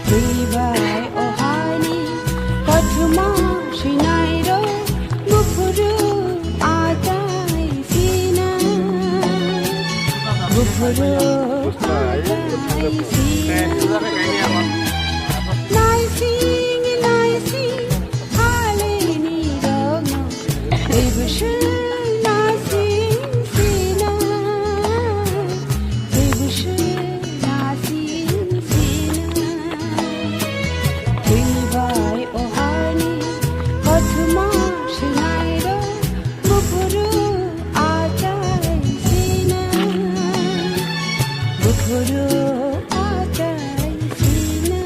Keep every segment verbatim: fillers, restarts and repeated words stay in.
Twi bai o hani kothoma swinai rok buphuru achai sina. Buphuru achai sina. Naising naising halini rokno tei bwswk naising sina. Tei bwswk naising sina. Twi bai o hani kothoma swinai rok buphuru achai sina. Buphuru achai sina.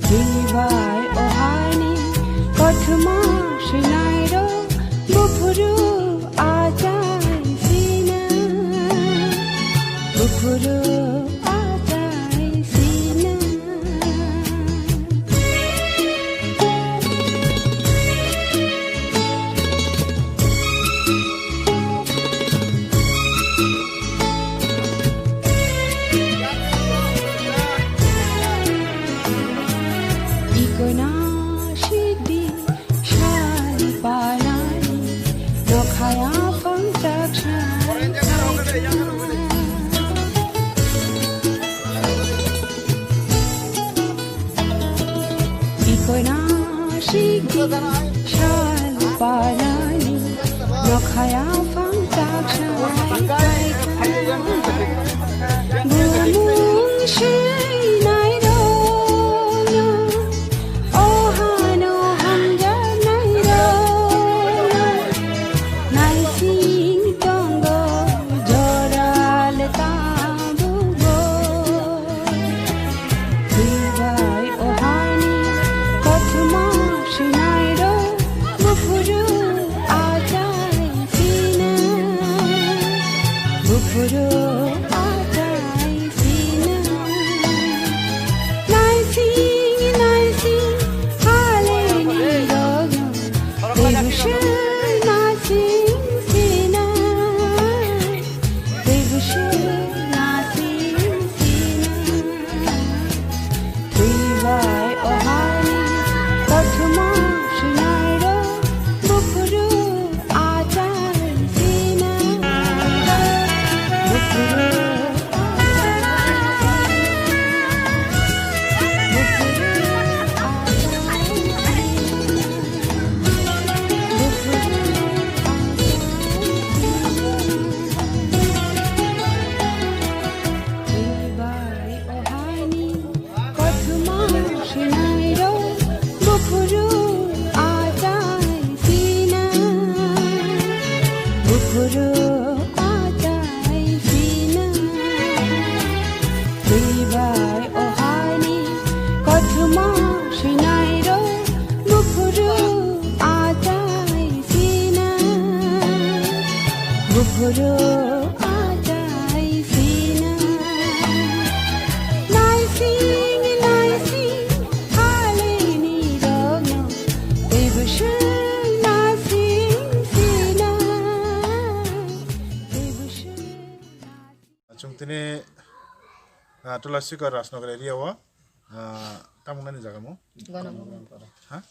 Twi bai o hani kothoma swinai rok buphuru achai sina. Buphuru achai sina. Ikoina sidi sal panai nokhaya phang chaksa. Ikoina sigi sal panani nokhaya phang chaksa. Bumung sinai rokno, ohano hamjaknai rokno, naising tongo jora le tabukbo. Twi bai o hani kothoma swinai rok buphuru achai sina. Buphuru achai sina. Naising naising halini rokno tei bwswk naising sina. Tei bwswk naising sina. Twi bai o hani kothoma swinai rok buphuru achai sina. Buphuru achai sina. Buphuru achai sina. Buphuru achai sina. Twi bai o hani kothoma swinai rok buphuru achai sina. Buphuru achai sina. Twi bai o hani kothoma swinai rok buphuru achai sina. Buphuru achai sina. Naising naising halini rokno tei bwswk naising sina. Chwng tini, ah, Tulasikor Rajnagar area o, ah, tamung nani jaga mo? Gonogram. Ha?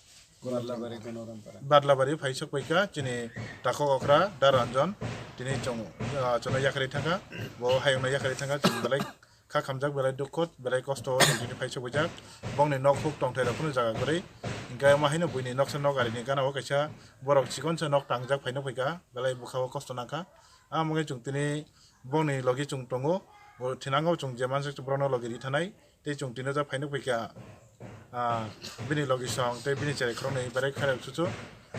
Badlabari Gonorampara. Badlabari phai sok paikha chini takhok okra da Ranjan tini chwng, ah, chwngno yakarwi thangkha, bo hayungno yakarwi thangkha, chwng belai kha khamjak, belai dukho, belai kosto o chwng tini phai sok paijak. Bongni nok huk tongthai rok phano jaga kwrwi, hinkhe omo haino buini noksa nok arini gana o kaisa borok chikonsa nok tangjak phaino phaikha, belai bwkha o kosto nangkha. Amo wngwi chwng tini bongni logi chwng tongo, bo thinango chwng je mansak borokno logi ri thanai. Tei chwng tini o jaga phaino phaikha, ah, bini logi song tei bini cherai khoroknwi belai khairok chuchu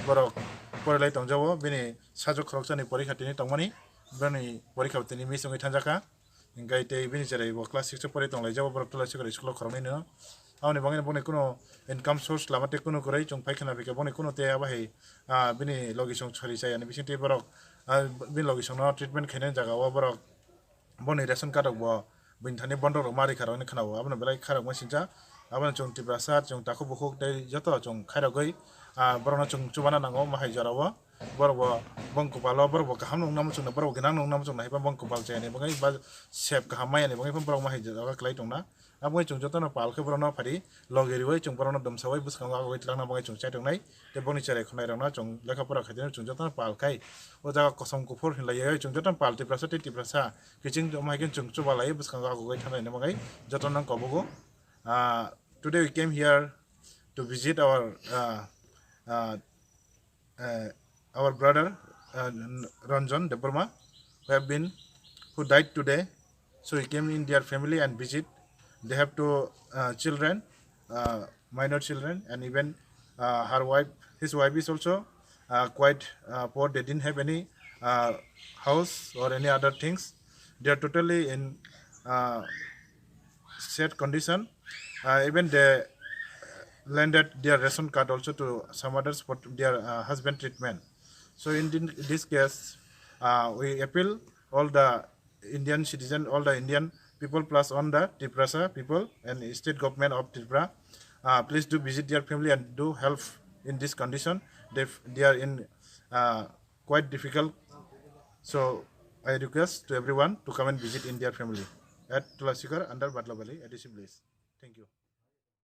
borok porilai tongjago. Bini sajwk khoroksani porikha tini tongmani, bini porikha bo tini miss wngwi thanjakha. Hinkhe tei bini cherai bo class six o pori tonglaijabo borok Tulasikor school o khoroknwi no. Aboni bagwi boni kuno income source lama tei kuno kwrwi chwng phai khna phaikha boni kuno tei abo hai, ah, bini logi song sori chaya ni bising tei borok, ah, bini logi songno treatment khainani jaga o borok boni ration card rok bo bini thani bondok rok ma rikha rok hinwi khna o, abono belai khairok ma sincha. Abono chwng Tiprasa, chwng takhuk bukhuk tei joto chwng khairogwi, ah, borokno chwng chubana nango omo hai jora o. Borok bo bong kopal o, borok bo kaham nung namo chwngno, borok bo gwnang nung namo chwngno, haiphano bong kopal chayani bagwi ba sep kaham mayani bagwi phano borok ma hai jora o kwlai tongna. Aboni chwng jotono pal khe borokno phari logi riwi chwng borokno dumsawi bwskango agogwi twlangna bagwi chwng chai tongnai. Tei bongni cherai khornai rokno chwng lekha pora khaitino chwng jotono pal khai o jaga kosom kuphur hinlaiwi chwng jotono pal Tiprasa tei Tiprasa kiching tongma hai khe chwng chubalai bwskango agogwi thangnai bagwi jotono kobogo. Ah, today we came here to visit our, ah, ah, uh, our brother, uh, Ranjan Debbarma, who have been, who died today. So he came in their family and visit. They have two, uh, children, uh, minor children, and even, uh, her wife. His wife is also, uh, quite, uh, poor. They didn't have any, uh, house or any other things. They are totally in, uh, sad condition. Uh, even they lended their ration card also to some others for their, uh, husband treatment. So in thi- this case, uh, we appeal all the Indian citizen, all the Indian people, plus on the Tiprasa people and state government of Tripura. Uh, please do visit their family and do help in this condition. They, f- they are in, uh, quite difficult. So I request to everyone to come and visit in their family at Tulasikar under Badlabali A D C village. Thank you.